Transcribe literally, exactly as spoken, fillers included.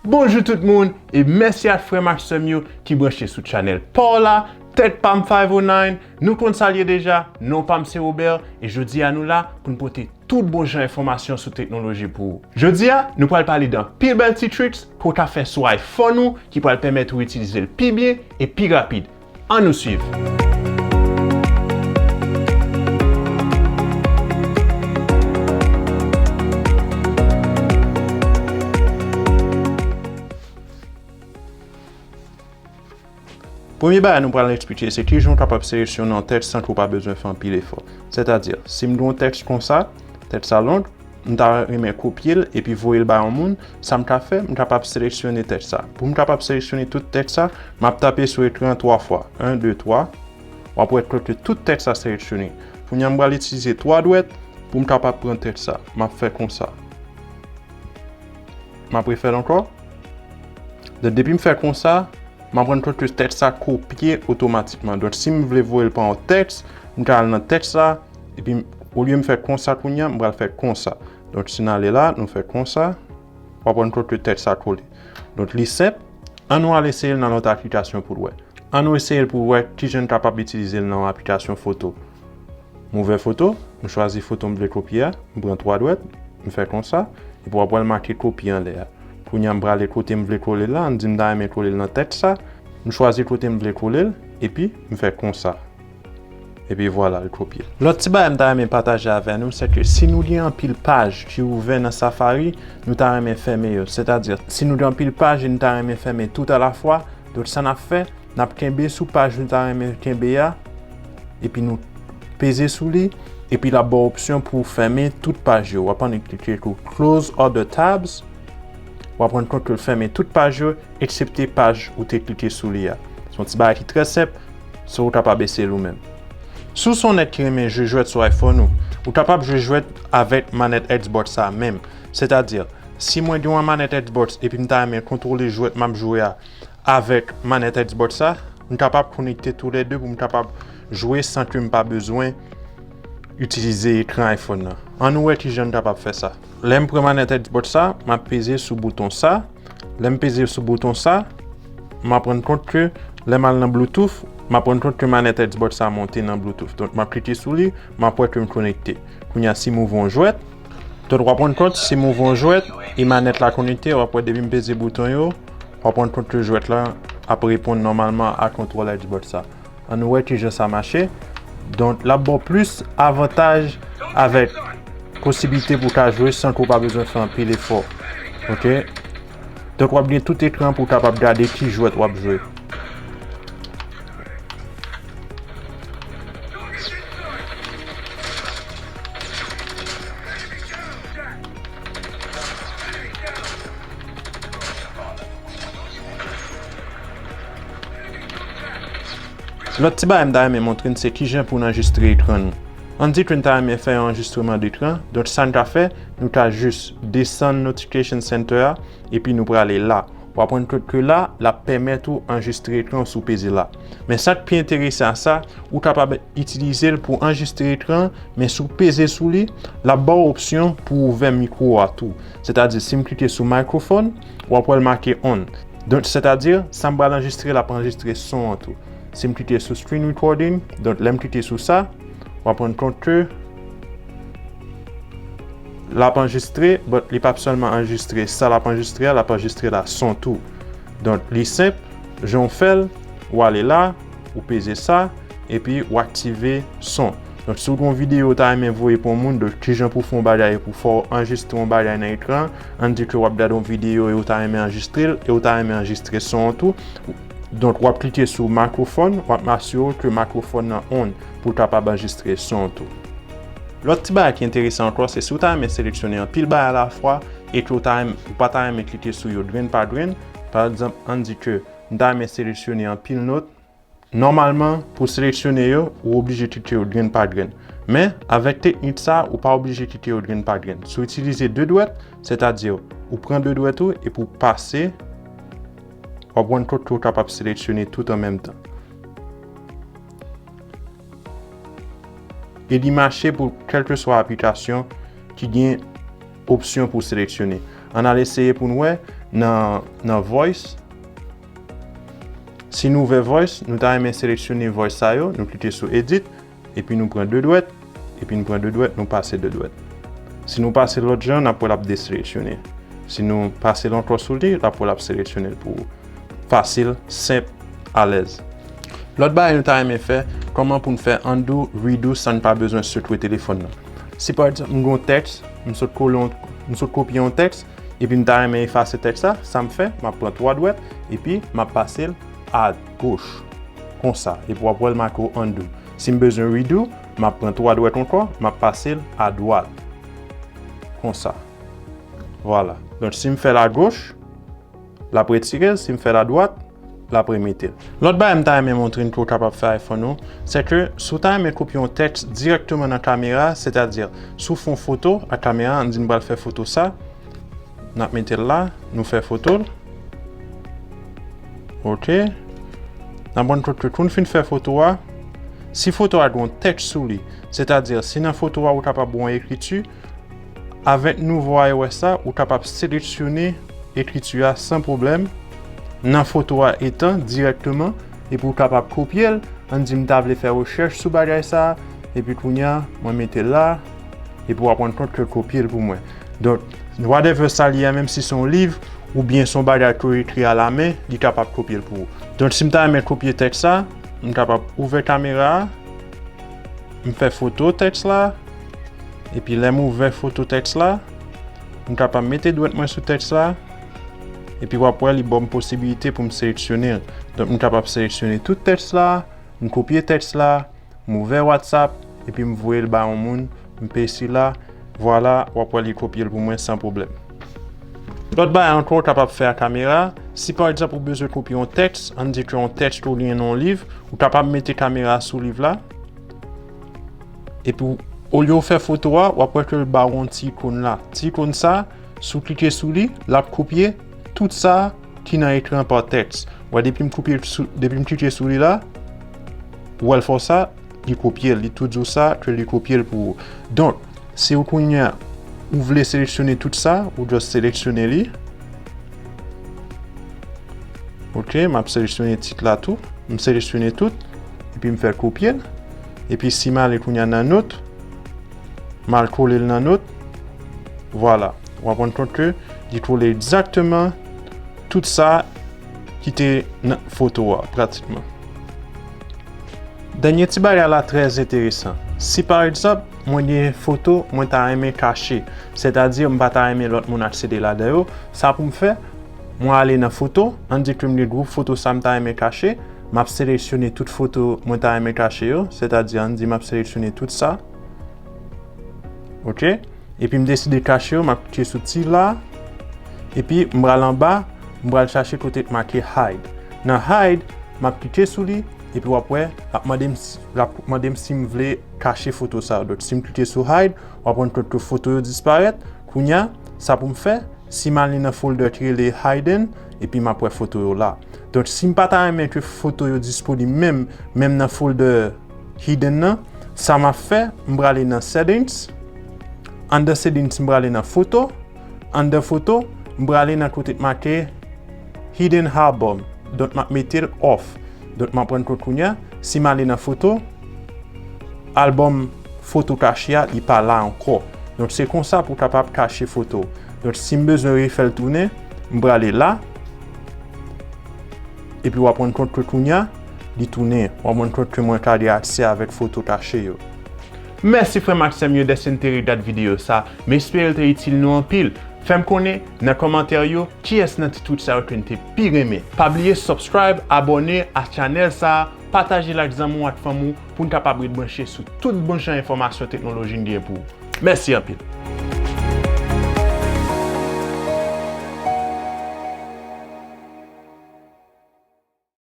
Bonjou tout moun, e mèsi ak frè m ak sè m yo ki branche sou chanèl pa w la, Tèt pa m five oh nine. Nou konn sa l ye deja, non pa m se Robert, e jodi a nou la pou n pote tout bon jan enfòmasyon sou teknoloji pou ou. Jodi a, nou pral pale de anpil bèl ti tricks pou w ka fè sou iPhone ou ki pral pèmèt ou itilize l pi byen e pi rapid. Ann nou swiv. Premye bagay nou pral eksplike se kijan w kapab seleksyone yon tèks san ke w pa bezwen fè anpil efò. Sètadi, si m gen yon tèks konsa, tèks sa long, m ta renmen kopye l epi voye l ba yon moun, sa m ka fè, m kapab seleksyone tèks sa. Pou m kapab seleksyone tout tèks sa, m ap tape sou ekran twa fwa. En, de, twa. W ap wè ke tout tèks sa seleksyone. Kounye a, m pral itilize twa dwèt pou m kapab pran tèks sa. M ap fè konsa. M ap refè l ankò. Donk, depi m fè konsa, m ap rann kont ke tèks sa kopye otomatikman. Donk, si m vle voye l pa yon tèks, m ka al nan tèks la, epi m- olye m fè konsa kounye a, m pral fè konsa. Donk, si n ale la, nou fè konsa, w ap rann kont ke tèks sa kole. Donk, li senp. Ann nou al eseye l nan lòt aplikasyon pou l wè. Ann nou eseye l pou wè kijan n kapab itilize l nan yon aplikasyon foto. M ouvè foto, m chwazi foto m vle kopye a, m pran twa dwèt, m fè konsa, epi w ap wè l make kopye anlè a. Kounye a, m prale kote m vle kole l la, ann di m ta renmen kole l nan tèks sa, m chwazi kote m vle kole l, epi m fè konsa. Epi vwala, l kopye. Lòt ti bagay m ta renmen pataje avè nou, se ke si nou gen anpil paj ki ouvè nan Safari, nou ta renmen fèmen yo. Sètadi, si nou gen anpil paj e nou ta renmen fèmen tout alafwa, donk sa n ap fè, n ap kenbe sou paj nou ta renmen kenbe a, epi nou peze sou li, epi l ap ba w opsyon pou w fèmen tout paj yo. W ap annik klike sou Close Other Tabs, w ap rann kont ke l fèmen tout paj yo, eksepte paj ou te klike sou li a. Se yon ti bagay ki trè senp, so ou kapab eseye l ou menm. Si w se yon nèg ki renmen jwe jwèt sou iPhone ou, ou kapab jwe jwèt avèk manèt Xbox sa menm. Sètadi, si mwen gen yon manèt Xbox epi m ta renmen kontwole jwèt m ap jwe a avèk manèt Xbox sa, m kapab konekte toulède pou m kapab jwe san ke m pa bezwen itilize ekran iPhone nan. Ann nou wè kijan n kapab fè sa. Lè m pran manèt Xbox sa, m ap peze sou bouton sa. Lè m peze sou bouton sa, m ap rann kont ke lè m al nan Bluetooth, m ap rann kont ke manèt Xbox sa monte nan Bluetooth. Donk, m ap klike sou li, m ap wè ke m konekte. Kounye a, si m ouvri yon jwèt, donk, w ap rann kont, si m ouvri yon jwèt, e manèt la konekte, w ap wè depi m peze bouton yo, w ap rann kont ke jwèt la ap reponn nòmalman a kontwòl Xbox sa. Ann nou wè kijan sa mache. Donk, l ap ba w plis avantaj avèk posiblite pou w ka jwe san ke w pa bezwen fè anpil efò. Oke? Donk, w ap gen tout ekran pou w kapab gade ki jwèt w ap jwe. Lòt ti bagay m ta renmen montre n se kijan pou n anrejistre ekran nou. Ann di ke n ta renmen fè yon anrejistreman dekran, donk sa n ka fè, nou ka jis desann Notification Center a, epi nou prale la. W ap rann kont ke la, l ap pèmèt ou anrejistre ekran w si w peze la. Men sa k pi enteresan a sa, ou kapab itilize l pou anrejistre ekran, men si w peze sou li, l ap ba w opsyon pou w ouvè mikwo a tou. Sètadi, si m klike sou microphone, w ap wè l make on. Donk, sètadi, sa m pral anrejistre, l ap anrejistre son an tou. Si m klike sou screen recording, donk, lè m klike sou sa, w ap rann kont ke l ap anrejistre, but li p ap sèlman anrejistre sa l ap anrejistre a, l ap anrejistre la son tou. Donk, li senp, jan w fè l, w ale la, ou peze sa, epi w aktive son. Donk, si w gen yon videyo w ta renmen voye pou yon moun, donk, kijan pou fè yon bagay, pou fè w anrejistre yon bagay nan ekran, ann di ke w ap gade yon videyo e w ta renmen anrejistre l, e w ta renmen anrejistre son an tou. Donk, w ap klike sou microphone, w ap asire w ke microphone nan on pou w kapab anrejistre son an tou. Lòt ti bagay ki enteresan ankò, se si w ta renmen seleksyone anpil bagay alafwa e ke w ta renm-, ou pa ta renmen klike sou yo grenn pa grenn, pa egzanp, ann di ke m ta renmen seleksyone anpil nòt, nòmalman, pou seleksyone yo, ou oblije klike yo grenn pa grenn. Men, avèk teknik sa, ou pa oblije klike yo grenn pa grenn. Si w itilize de dwèt, sètadi, ou pran de dwèt ou epi w pase, w ap rann kont ke w kapab seleksyone tout an menm tan. E li mache pou kèlkeswa aplikasyon ki gen opsyon pou seleksyone. Ann al eseye pou n wè nan, nan voice. Si nou ouvè voice, nou ta renmen seleksyone voice sa yo, nou klike sou edit, epi nou pran de dwèt, epi nou pran de dwèt, nou pase de dwèt. Si nou pase lòt jan, n ap wè l ap deseleksyone. Si nou pase l ankò sou li, l ap wè l ap seleksyone l pou ou. Fasil, senp, alèz. Lòt bagay nou ta renmen fè, kòman pou n fè undo, redo san n pa bezwen switch telefòn nan. Si pa egzanp, m gen yon tèks, m sot kole yon, m sot kopye yon tèks, epi m ta renmen efase tèks la, sa m fè, m ap pran twa dwèt, epi m ap pase l agoch. Konsa. Epi w ap wè l make w undo. Si m bezwen redo, m ap pran twa dwèt ankò, m ap pase l adwat. Konsa. Vwala. Donk, si m fè l agoch, l ap retire l, si m fè l adwat, l ap remete l. Lòt bagay m ta renmen montre n ke w kapab fè iPhone ou, se ke si w ta renmen kopye yon tèks dirèkteman nan kamera, sètadi si w fè yon foto ak kamera, ann di m pral fè foto sa, n ap mete l la, nou fè foto l. Ok. N ap pran tout, tout, tout, fin fè foto a. Si foto a gen yon tèks sou li, sètadi si nan foto a ou kapab wè yon ekriti, avèk nouvo iOS la, ou kapab seleksyone ekriti a san pwoblèm nan foto a etan dirèkteman, epi ou kapab kopye l. Ann di m ta vle fè rechèch sou bagay sa, epi kounye a, mwen mete l la, epi w ap rann kont ke l kopye l pou mwen. Donk, whatever sa li a, menm si se yon liv, oubyen se yon bagay ke w ekri alamen, li kapab kopye l pou ou. Donk, si m ta renmen kopye tèks sa, m kapab ouvè kamera a, m fè foto tèks la, epi lè m ouvè foto tèks la, m kapab mete dwèt mwen sou tèks la, epi w ap wè li ban m posibilite pou m seleksyone l. Donk, m kapab seleksyone tout tèks la, m kopye tèks la, m ouvè WhatsApp, epi m voye l ba yon moun, m peye sila, vwala, w ap wè li kopye l pou mwen san pwoblèm. Lòt bagay ankò w kapab fè ak kamera, si pa egzanp ou bezwen kopye yon tèks, ann di ke yon tèks ke w li nan yon liv, ou kapab mete kamera a sou liv la, epi w, olye w fè foto a, w ap wè ke l ba w yon ti ikòn la. Ti ikòn sa, si w klike sou li, l ap kopye tout sa ki nan ekran pa tèks. Wè, depi m kopye sou, depi m klike sou li la, w wè l fè w sa, li kopye l, li tou di w sa, ke li kopye l pou ou. Donk, si w kounye a, ou vle seleksyone tout sa, ou just seleksyone li. Ok, m ap seleksyone tit la tou. M seleksyone tout. Epi m fè kopye l. Epi si m ale kounye a nan not, m al kole l nan not. Vwala. W ap rann kont ke li kole egzakteman tout sa ki te nan foto a, pratikman. Dènye ti bagay la trè enteresan. Si pa egzanp, mwen gen foto mwen ta renmen kache, sètadi m pa ta renmen lòt moun aksede ladan yo, sa pou m fè, mwen ale nan foto, ann di ke m gen gwoup foto sa m ta renmen kache, m ap seleksyone tout foto mwen ta renmen kache yo, sètadi ann di m ap seleksyone tout sa. Ok? Epi m deside kache yo, m ap klike sou ti la. Epi m pral anba, m pral chache kote k make hide. Nan hide, m ap klike sou li, epi w ap wè, l ap mande m si, l ap mande m si m vle kache foto sa yo. Donk, si m klike sou hide, w ap rann kont ke foto yo disparèt. Kounye a, sa pou m fè, si m ale nan folder ki rele hidden, epi m ap wè foto yo la. Donk, si m pa ta renmen ke foto yo disponib menm, menm nan folder hidden nan, sa m ap fè, m prale nan settings. Anndan settings, m prale nan foto. Anndan foto, m prale nan kote k make hidden album. Donk, m ap mete l off. Donk, m ap rann kont kounye a, si m ale nan foto, album foto kache a, li pa la ankò. Donk, se konsa pou w kapab kache foto. Donk, si m bezwen refè l tounen, m prale la. Epi w ap rann kont ke kounye a, li tounen. W ap rann kont ke mwen ka gen aksè avèk foto kache yo. Mèsi frè m ak sè m yo dèske n te regade videyo sa. M espere l te itil nou anpil. Fè m konnen nan kòmantè yo kiyès nan ti trik sa yo ke n te pi renmen. Pa bliye subscribe, abòne a chanèl sa, pataje l ak zanmi w ak fanmi w pou n kapab ret branche sou tout bon jan enfòmasyon teknoloji n gen pou ou. Mèsi anpil.